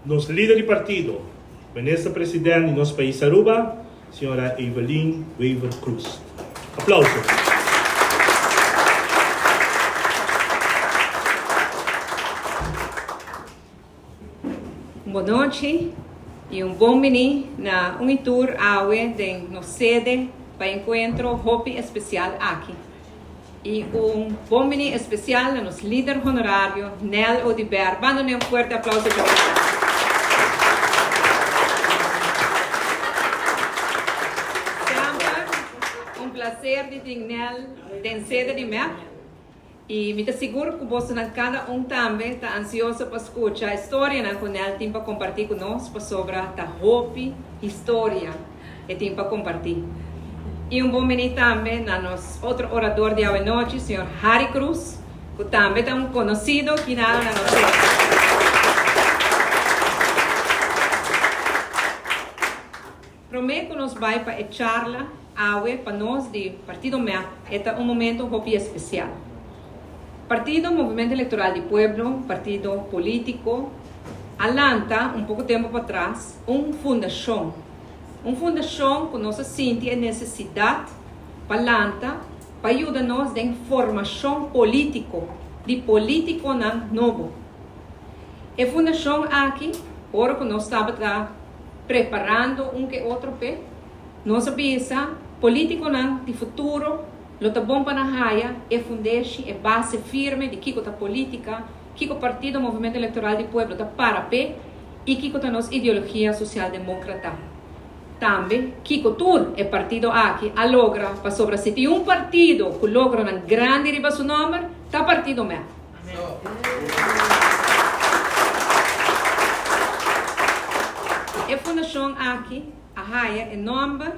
Nos lider di partido, Minister President di nos pais Aruba, Sra. Evelyn Wever Croes. Aplauso. Un bon nochi y un bon bini na un y tur awe den nos sede pa encuentro hopi especial aki. Y un bon bini especial na nos lider honorario Nel Oduber. Ban dun'e un fuerte aplauso djòrda. Semper un placer di tin Nel den sede di mep. Y mi ta sigur cu bosonan cada un tambe ta ansioso pa scucha e storianan cu Nel tin pa comparti cu nos pasobra ta hopi historia e tin pa comparti. Y un bon bini tambe na nos otro orador di awenochi, señor Harry Cruz, cu tambe ta un conocido kinado na nos sede. Prome cu nos bay pa e charla awe pa nos di Partido mep e ta un momento hopi especial. Partido Movimento Electoral di Pueblo, partido politico, a lanta un poco tempo patras un fundacion. Un fundacion cu nos a sinti e necesidad pa lanta pa yuda nos den formacion politico di politiconan nobo. E fundacion aki ora cu nos tabata preparando un ke otro p'e, nos a bisa politiconan di futuro lo ta bon pa nan haya e fundeshi, e base firme di kico ta politica, kico Partido Movimento Electoral di Pueblo ta para p'e y kico ta nos ideologia socialdemocrata. Tambe kico tur e partido aki a logra pasobra si tin un partido cu logronan grandi riba su nomber ta Partido mep. E fundashon aki a haya e nòmber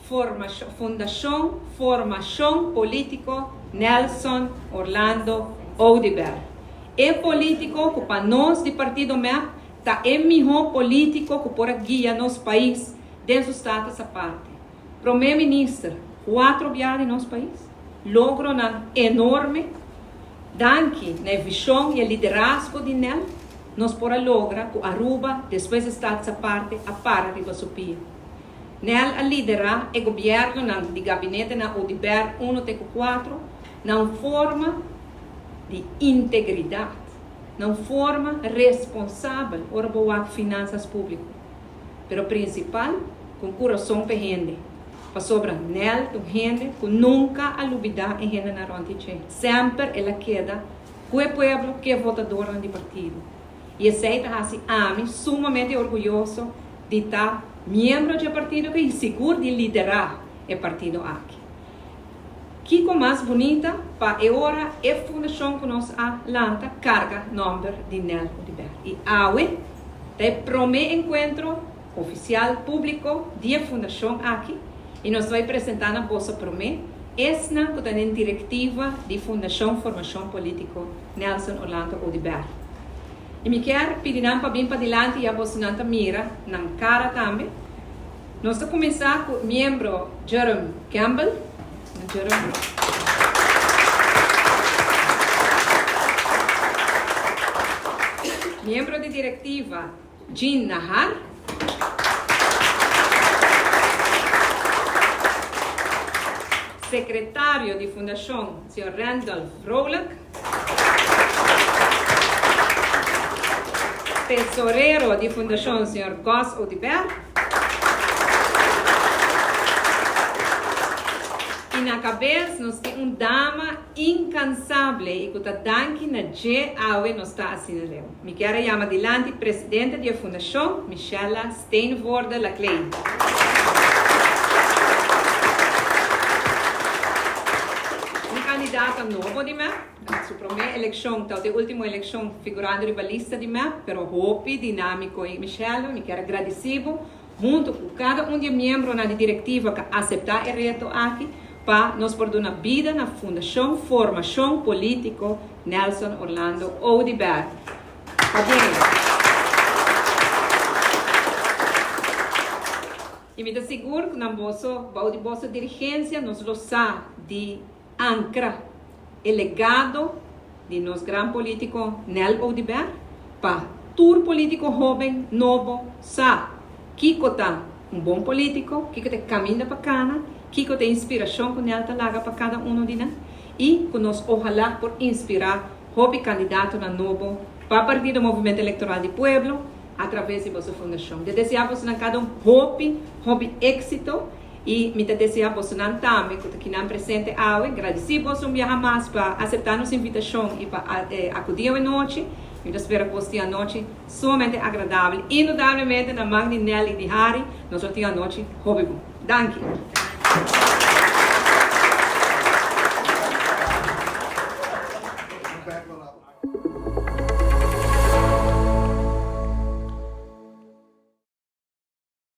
Fundashon Formashon Polítiko Nelson Orlando Oduber. E polítiko ku pa nos di partido mep ta e mihó polítiko ku por a guia nos pais den su status aparte. Prome Minister cuatro bia di nos pais, logronan enorme, danki na e vision y e liderazgo di Nel, nos por a logra cu Aruba despues di Status Aparte a para riba su pia. Nel a lidera e gobiernonan di gabinetenan Oduber uno te cu cuatro na un forma di integridad, na un forma responsabel ora bo wak finanzas publico. Pero principal, cu un curason p'e hende. Pasobra Nel ta un hende cu nunca a lubida e hendenan rond di dje. Semper el a keda cu e pueblo, cu e votadornan di partido. Y esey ta haci ami sumamente orguyoso di ta miembro dje partido aki y sigur di lidera e partido aki. Kiko mas bunita pa e ora e fundashon ku nos a lanta karga nòmber di Nel Oduber. I awe ta e promé enkuentro ofisial públiko di e fundashon aki i nos ta bai presentá na boso promé esnan ku ta den direktiva di Fundashon Formashon Polítiko Nelson Orlando Oduber. I mi kier pidi nan pa bin padilanti ya bosonan ta mira nan kara tambe. Nos ta kuminsá ku miembro Jerome Campbell. Jerome. Miembro di direktiva Jean Nahar. Sekretario di fundashon señor Randolph Vrolijk. Tesorero di fundashon señor Gus Oduber. I na kabes nos tin un dama inkansable i ku ta danki na dje awe nos ta asina leu. Mi kier a yama dilanti presidente di e fundashon, Michella Steenvoorde Laclay. Un kandidata nobo di mep, su promé elekshon ta e último elekshon figurando riba lista di mep, pero hopi dinámiko. I Michella, mi kier a gradisí bo huntu ku kada un di e miembronan di direktiva ku a aseptá e reto aki pa nos por duna bida na Fundashon Formashon Polítiko Nelson Orlando Oduber. Pabien! I mi ta sigur ku nan boso, bou di boso dirigensia, nos lo sa di ankra e legado di nos gran polítiko Nel Oduber pa. tur politico hoben nobo sa kico ta un bon politico, kico ta e caminda pa cana, kico ta e inspiracion cu Nel ta laga pa cada uno di nan y cu nos ohala por inspira hopi candidatonan nobo pa Partido Movimento Electoral di Pueblo a traves di boso fundacion. Te desea bosonan cada un hopi, hopi exito y mi ta desea bosonan tambe cu ta kinan presente awe, gradici boso un biaha mas pa acepta nos invitacion y pa acudi awe nochi. Mi ta spera cu bos tin anochi sumamente agradabel. Indudablemente na man di Nel y di Harry nos lo tin anochi hopi bon. Danki.